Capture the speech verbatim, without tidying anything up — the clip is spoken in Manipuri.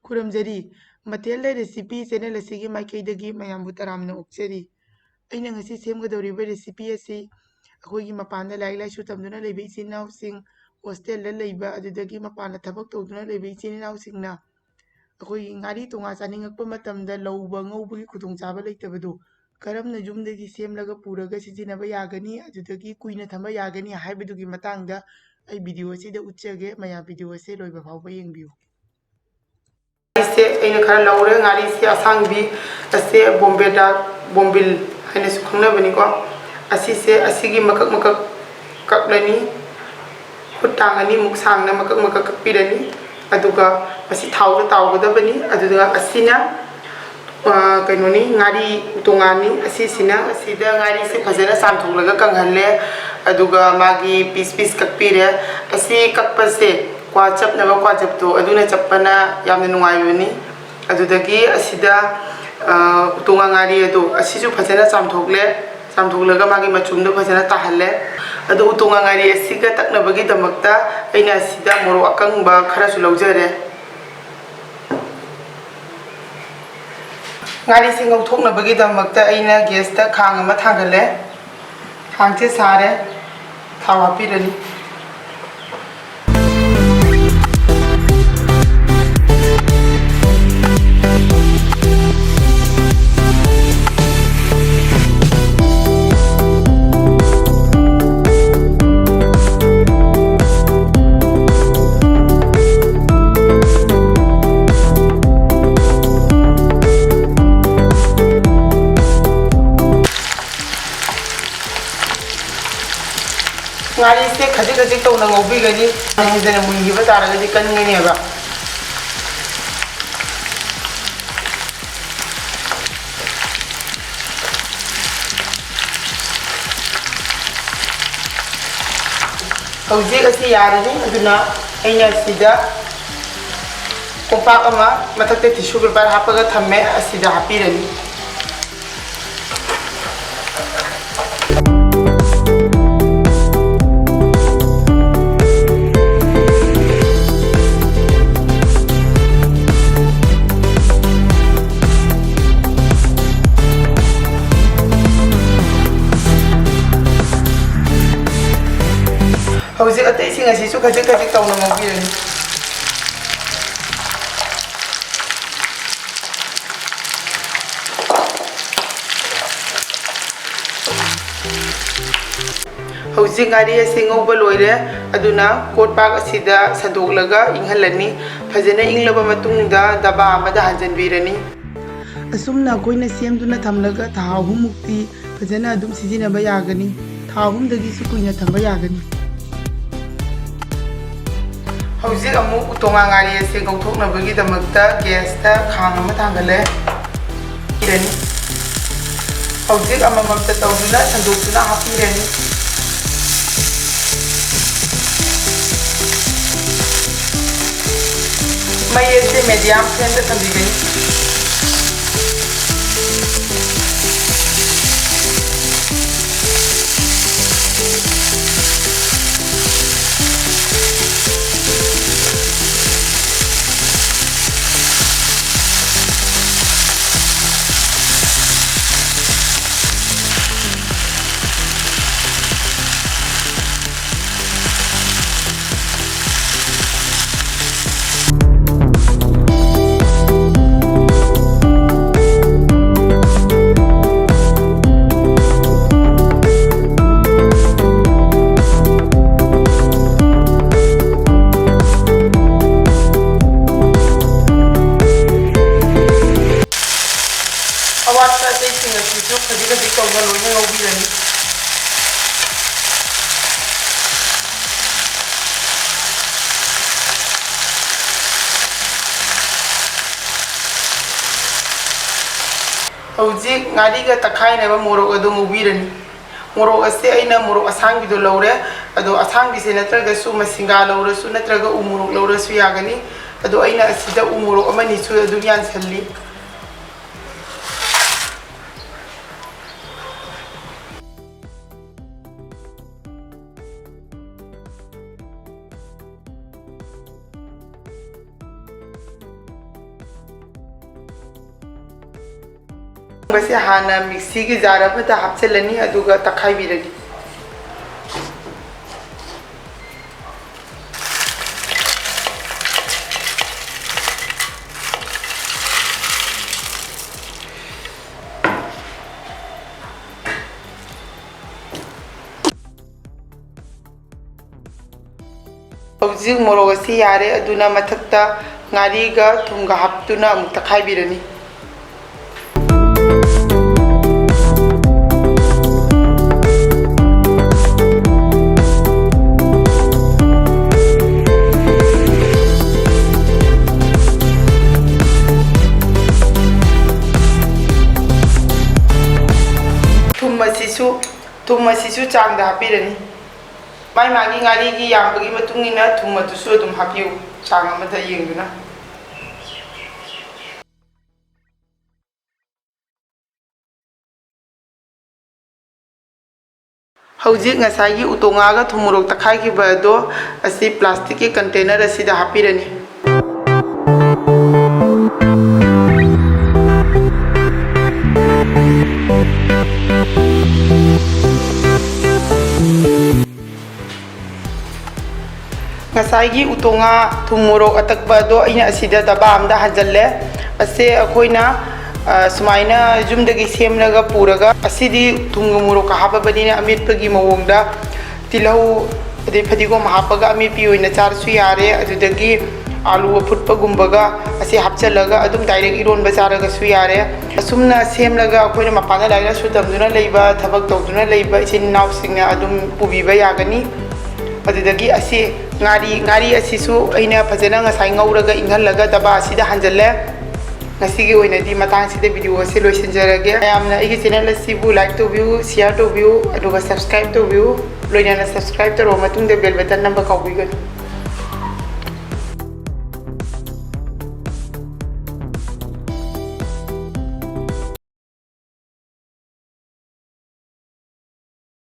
ꯈꯨꯔꯨꯝꯖꯔꯤ꯫ ꯃꯊꯦꯜ ꯂꯩꯔꯦ ꯁꯤ ꯄꯤ ꯆꯦꯅꯦꯜ ꯑꯁꯤꯒꯤ ꯃꯥꯏꯀꯩꯗꯒꯤ ꯃꯌꯥꯝꯕꯨ ꯇꯔꯥꯝꯅ ꯑꯣꯛꯆꯔꯤ꯫ ꯑꯩꯅ ꯉꯁꯤ ꯁꯦꯝꯒꯗꯧꯔꯤꯕ ꯔꯦꯁꯤꯄꯤ ꯑꯁꯤ ꯑꯩꯈꯣꯏꯒꯤ ꯃꯄꯥꯟꯗ ꯂꯥꯏꯔꯤꯛ ꯂꯥꯏꯁꯨ ꯇꯝꯗꯨꯅ ꯂꯩꯕ ꯏꯆꯤꯟ ꯏꯅꯥꯎꯁꯤꯡ, ꯍꯣꯁꯇꯦꯜꯗ ꯂꯩꯕ, ꯑꯗꯨꯗꯒꯤ ꯃꯄꯥꯟꯗ ꯊꯕꯛ ꯇꯧꯗꯨꯅ ꯂꯩꯕ ꯏꯆꯤꯟ ꯏꯅꯥꯎꯁꯤꯡꯅ ꯑꯩꯈꯣꯏꯒꯤ ꯉꯥꯔꯤ ꯇꯣꯉꯥ ꯆꯥꯅꯤꯡꯉꯛꯄ ꯃꯇꯝꯗ ꯂꯧꯕ ꯉꯧꯕꯒꯤ ꯈꯨꯗꯣꯡꯆꯥꯕ ꯂꯩꯇꯕꯗꯨ ꯀꯔꯝꯅ ꯌꯨꯝꯗꯒꯤ ꯁꯦꯝꯂꯒ ꯄꯨꯔꯒ ꯁꯤꯖꯤꯟꯅꯕ ꯌꯥꯒꯅꯤ, ꯑꯗꯨꯗꯒꯤ ꯀꯨꯏꯅ ꯊꯝꯕ ꯌꯥꯒꯅꯤ ꯍꯥꯏꯕꯗꯨꯒꯤ ꯃꯇꯥꯡꯗ ꯑꯩ ꯚꯤꯗꯤꯑꯣ ꯑꯁꯤꯗ ꯎꯠꯆꯒꯦ꯫ ꯃꯌꯥꯝ ꯚꯤꯗꯤꯑꯣ ꯑꯁꯤ ꯂꯣꯏꯕ ꯐꯥꯎꯕ ꯌꯦꯡꯕꯤꯌꯨ꯫ ꯉꯥꯔꯤꯁꯦ ꯑꯩꯅ ꯈꯔ ꯂꯧꯔꯦ꯫ ꯉꯥꯔꯤꯁꯦ ꯑꯁꯥꯡꯕꯤ, ꯑꯁꯦ ꯕꯣꯝꯕꯦ ꯗꯥꯛ, ꯕꯣꯝꯕꯤꯜ ꯍꯥꯏꯅꯁꯨ ꯈꯪꯅꯕꯅꯤꯀꯣ꯫ ꯑꯁꯤꯁꯦ, ꯑꯁꯤꯒꯤ ꯃꯀꯛ ꯃꯀꯛ ꯀꯛꯂꯅꯤ꯫ ꯈꯨꯠ ꯇꯥꯡ ꯑꯅꯤꯃꯨꯛ ꯁꯥꯡꯅ ꯃꯀꯛ ꯃꯀꯛ ꯀꯛꯄꯤꯔꯅꯤ꯫ ꯑꯗꯨꯒ ꯃꯁꯤ ꯊꯥꯎꯗ ꯇꯥꯎꯒꯗꯕꯅꯤ꯫ ꯑꯗꯨꯒ ꯑꯁꯤꯅ, ꯑ, ꯀꯩꯅꯣꯅꯤ, ꯉꯥꯔꯤ ꯇꯣꯉꯥꯟꯅꯤ꯫ ꯑꯁꯤꯁꯤꯅ, ꯑꯁꯤꯗ ꯉꯥꯔꯤꯁꯦ ꯐꯖꯅ ꯆꯥꯝꯊꯣꯛꯂꯒ ꯀꯪꯍꯜꯂꯦ꯫ ꯑꯗꯨꯒ ꯃꯥꯒꯤ ꯄꯤꯁ ꯄꯤꯁ ꯀꯛꯄꯤꯔꯦ꯫ ꯑꯁꯤ ꯀꯛꯄꯁꯦ ꯀ꯭ꯋꯥ ꯆꯞꯅꯕ ꯀ꯭ꯋꯥ ꯆꯞꯇꯣ ꯑꯗꯨꯅ ꯆꯞꯄꯅ ꯌꯥꯝꯅ ꯅꯨꯡꯉꯥꯏꯕꯅꯤ꯫ ꯑꯗꯨꯗꯒꯤ ꯑꯁꯤꯗ, ꯑ, ꯎꯇꯣꯡ ꯉꯥꯔꯤ ꯑꯗꯣ ꯑꯁꯤꯁꯨ ꯐꯖꯅ ꯆꯥꯝꯊꯣꯛꯂꯦ꯫ ꯆꯥꯝꯊꯣꯛꯂꯒ ꯃꯥꯒꯤ ꯃꯆꯨꯝꯗꯣ ꯐꯖꯅ ꯇꯥꯍꯜꯂꯦ꯫ ꯑꯗꯣ ꯎꯇꯣꯡ ꯉꯥꯔꯤ ꯑꯁꯤꯒ ꯇꯛꯅꯕꯒꯤꯗꯃꯛꯇ ꯑꯩꯅ ꯑꯁꯤꯗ ꯃꯣꯔꯣꯛ ꯑꯀꯪꯕ ꯈꯔꯁꯨ ꯂꯧꯖꯔꯦ꯫ ꯉꯥꯔꯤꯁꯦ ꯉꯧꯊꯣꯛꯅꯕꯒꯤꯗꯃꯛꯇ ꯑꯩꯅ ꯒꯦꯁꯇ ꯈꯥꯡ ꯑꯃ ꯊꯥꯡꯒꯠꯂꯦ꯫ ꯈꯥꯡꯁꯦ ꯁꯥꯔꯦ꯫ ꯊꯥꯎ ꯍꯥꯞꯄꯤꯔꯅꯤ꯫ ꯉꯥꯔꯤꯁꯦ ꯈꯖꯤꯛ ꯈꯖꯤꯛ ꯇꯧꯅ ꯉꯧꯕꯤꯒꯅꯤ꯫ ꯍꯦꯟꯖꯟꯅ ꯃꯨꯟꯈꯤꯕ ꯇꯥꯔꯒꯗꯤ ꯀꯟꯒꯅꯦꯕ꯫ ꯍꯧꯖꯤꯛ ꯑꯁꯤ ꯌꯥꯔꯅꯤ, ꯑꯗꯨꯅ ꯑꯩꯅ ꯁꯤꯗ ꯀꯣꯝꯄꯥꯛ ꯑꯃ ꯃꯊꯛꯇ tissue paper ꯍꯥꯞꯄꯒ ꯊꯝꯃꯦ, ꯑꯁꯤꯗ ꯍꯥꯞꯄꯤꯔꯅꯤ꯫ ꯍꯧꯖꯤꯛ ꯑꯇꯩꯁꯤꯡ ꯑꯁꯤꯁꯨ ꯈꯖꯤꯛ ꯈꯖꯤꯛ ꯇꯧꯅ ꯉꯧꯕꯤꯔꯅꯤ꯫ ꯍꯧꯖꯤꯛ ꯉꯥꯔꯤ ꯑꯁꯤ ꯉꯧꯕ ꯂꯣꯏꯔꯦ, ꯑꯗꯨꯅ ꯀꯣꯠꯄꯥꯛ ꯑꯁꯤꯗ ꯁꯟꯗꯣꯛꯂꯒ ꯏꯪꯍꯜꯂꯅꯤ꯫ ꯐꯖꯅ ꯏꯪꯂꯕ ꯃꯇꯨꯡꯗ ꯗꯕꯥ ꯑꯃꯗ ꯍꯥꯟꯖꯟꯕꯤꯔꯅꯤ꯫ ꯑꯁꯨꯝꯅ ꯑꯩꯈꯣꯏꯅ ꯁꯦꯝꯗꯨꯅ ꯊꯝꯂꯒ ꯊꯥ ꯑꯍꯨꯝꯃꯨꯛꯇꯤ ꯐꯖꯅ ꯑꯗꯨꯝ ꯁꯤꯖꯤꯟꯅꯕ ꯌꯥꯒꯅꯤ꯫ ꯊꯥ ꯑꯍꯨꯝꯗꯒꯤꯁꯨ ꯀꯨꯏꯅ ꯊꯝꯕ ꯌꯥꯒꯅꯤ꯫ ꯍꯧꯖꯤꯛ ꯑꯃꯨꯛ ꯎꯇꯣꯡꯉꯥ ꯉꯥꯔꯤ ꯑꯁꯤ ꯉꯧꯊꯣꯛꯅꯕꯒꯤꯗꯃꯛꯇ ꯒ꯭ꯌꯥꯁꯇ ꯈꯥꯡ ꯑꯃ ꯊꯥꯡꯒꯠꯂꯦ꯫ ꯏꯔꯅꯤ꯫ ꯍꯧꯖꯤꯛ ꯑꯃꯃꯝꯇ ꯇꯧꯗꯨꯅ ꯁꯟꯗꯣꯛꯇꯨꯅ ꯍꯥꯞꯄꯤꯔꯅꯤ꯫ ꯃꯩ ꯑꯁꯤ medium flameꯗ ꯊꯝꯕꯤꯒꯅꯤ꯫ ꯑꯋꯥꯠꯄ ꯑꯇꯩꯁꯤꯡ ꯑꯁꯤꯁꯨ ꯈꯖꯤꯛ ꯈꯖꯤꯛ ꯇꯧꯅ ꯂꯣꯏꯅ ꯉꯧꯕꯤꯔꯅꯤ꯫ ꯍꯧꯖꯤꯛ ꯉꯥꯔꯤꯒ ꯇꯛꯈꯥꯏꯅꯕ ꯃꯣꯔꯣꯛ ꯑꯗꯨ ꯉꯧꯕꯤꯔꯅꯤ꯫ ꯃꯣꯔꯣꯛ ꯑꯁꯦ ꯑꯩꯅ ꯃꯣꯔꯣꯛ ꯑꯁꯥꯡꯕꯤꯗꯣ ꯂꯧꯔꯦ꯫ ꯑꯗꯣ ꯑꯁꯥꯡꯕꯤꯁꯦ ꯅꯠꯇ꯭ꯔꯒꯁꯨ ꯃꯁꯤꯡꯒꯥ ꯂꯧꯔꯁꯨ ꯅꯠꯇ꯭ꯔꯒ ꯎ ꯃꯣꯔꯣꯛ ꯂꯧꯔꯁꯨ ꯌꯥꯒꯅꯤ꯫ ꯑꯗꯣ ꯑꯩꯅ ꯑꯁꯤꯗ ꯎ ꯃꯣꯔꯣꯛ ꯑꯃꯅꯤꯁꯨ ꯑꯗꯨꯝ ꯌꯥꯟꯁꯜꯂꯤ꯫ ꯁꯦ ꯍꯥꯟꯅ ꯃꯤꯛꯁꯤꯒꯤ ꯖꯥꯔ ꯑꯃꯗ ꯍꯥꯞꯆꯤꯜꯂꯅꯤ, ꯑꯗꯨꯒ ꯇꯛꯈꯥꯏꯕꯤꯔꯅꯤ꯫ ꯍꯧꯖꯤꯛ ꯃꯣꯔꯣꯛ ꯑꯁꯤ ꯌꯥꯔꯦ, ꯑꯗꯨꯅ ꯃꯊꯛꯇ ꯉꯥꯔꯤꯒ ꯊꯨꯝꯒ ꯍꯥꯞꯇꯨꯅ ꯑꯃꯨꯛ ꯇꯛꯈꯥꯏꯕꯤꯔꯅꯤ꯫ ꯊꯨꯝ ꯑꯁꯤꯁꯨ, ꯊꯨꯝ ꯑꯁꯤꯁꯨ ꯆꯥꯡꯗ ꯍꯥꯞꯄꯤꯔꯅꯤ꯫ ꯃꯥꯏ ꯃꯥꯒꯤ ꯉꯥꯔꯤꯒꯤ ꯌꯥꯝꯕꯒꯤ ꯃꯇꯨꯡ ꯏꯟꯅ ꯊꯨꯝ ꯑꯗꯨꯁꯨ ꯑꯗꯨꯝ ꯍꯥꯞꯄꯤꯌꯨ, ꯆꯥꯡ ꯑꯃꯗ ꯌꯦꯡꯗꯨꯅ꯫ ꯍꯧꯖꯤꯛ ꯉꯁꯥꯏꯒꯤ ꯎꯇꯣꯡꯉꯥꯒ ꯊꯨꯝ ꯃꯣꯔꯣꯛ ꯇꯛꯈꯥꯏꯈꯤꯕ ꯑꯗꯣ ꯑꯁꯤ ꯄ꯭ꯂꯥꯁꯇꯤꯛꯀꯤ ꯀꯟꯇꯦꯅꯔ ꯑꯁꯤꯗ ꯍꯥꯞꯄꯤꯔꯅꯤ꯫ ꯉꯁꯥꯏꯒꯤ ꯎꯇꯣꯡꯉꯥ ꯊꯨꯝ ꯃꯣꯔꯣꯛ ꯑꯇꯛꯄ ꯑꯗꯣ ꯑꯩꯅ ꯑꯁꯤꯗ ꯗꯕꯥ ꯑꯃꯗ ꯍꯥꯟꯖꯜꯂꯦ꯫ ꯑꯁꯦ ꯑꯩꯈꯣꯏꯅ, ꯑ, ꯁꯨꯃꯥꯏꯅ ꯌꯨꯝꯗꯒꯤ ꯁꯦꯝꯂꯒ ꯄꯨꯔꯒ, ꯑꯁꯤꯗꯤ ꯊꯨꯝꯒ ꯃꯣꯔꯣꯛꯀ ꯍꯥꯞꯄꯕꯅꯤꯅ ꯑꯃꯦꯠꯄꯒꯤ ꯃꯑꯣꯡꯗ ꯇꯤꯜꯍꯧ ꯑꯗꯩ ꯐꯗꯤꯒꯣꯝ ꯍꯥꯞꯄꯒ ꯑꯃꯦꯠꯄꯤ ꯑꯣꯏꯅ ꯆꯥꯔꯁꯨ ꯌꯥꯔꯦ꯫ ꯑꯗꯨꯗꯒꯤ ꯑꯥꯂꯨ ꯑꯐꯨꯠꯄꯒꯨꯝꯕꯒ ꯑꯁꯤ ꯍꯥꯞꯆꯜꯂꯒ ꯑꯗꯨꯝ direct ꯏꯔꯣꯟꯕ ꯆꯥꯔꯒꯁꯨ ꯌꯥꯔꯦ꯫ ꯑꯁꯨꯝꯅ ꯁꯦꯝꯂꯒ ꯑꯩꯈꯣꯏꯅ ꯃꯄꯥꯟꯗ ꯂꯥꯏꯔꯤꯛ ꯂꯥꯏꯁꯨ ꯇꯝꯗꯨꯅ ꯂꯩꯕ, ꯊꯕꯛ ꯇꯧꯗꯨꯅ ꯂꯩꯕ ꯏꯆꯤꯟ ꯏꯅꯥꯎꯁꯤꯡꯅ ꯑꯗꯨꯝ ꯄꯨꯕꯤꯕ ꯌꯥꯒꯅꯤ꯫ ꯑꯗꯨꯗꯒꯤ ꯑꯁꯤ ꯉꯥꯔꯤ, ꯉꯥꯔꯤ ꯑꯁꯤꯁꯨ ꯑꯩꯅ ꯐꯖꯅ ꯉꯁꯥꯏ ꯉꯧꯔꯒ ꯏꯪꯍꯜꯂꯒ ꯗꯕꯥ ꯑꯁꯤꯗ ꯍꯥꯟꯖꯜꯂꯦ꯫ ꯉꯁꯤꯒꯤ ꯑꯣꯏꯅꯗꯤ ꯃꯇꯥꯡꯁꯤꯗ video ꯑꯁꯤ ꯂꯣꯏꯁꯤꯟꯖꯔꯒꯦ꯫ ꯃꯌꯥꯝꯅ ꯑꯩꯒꯤ channel ꯑꯁꯤꯕꯨ like ꯇꯧꯕꯤꯌꯨ, share ꯇꯧꯕꯤꯌꯨ, ꯑꯗꯨꯒ subscribe ꯇꯧꯕꯤꯌꯨ꯫ ꯂꯣꯏꯅꯅ subscribe ꯇꯧꯔꯕ ꯃꯇꯨꯡꯗ bell button ꯅꯝꯕ ꯀꯥꯎꯕꯤꯒꯅꯨ꯫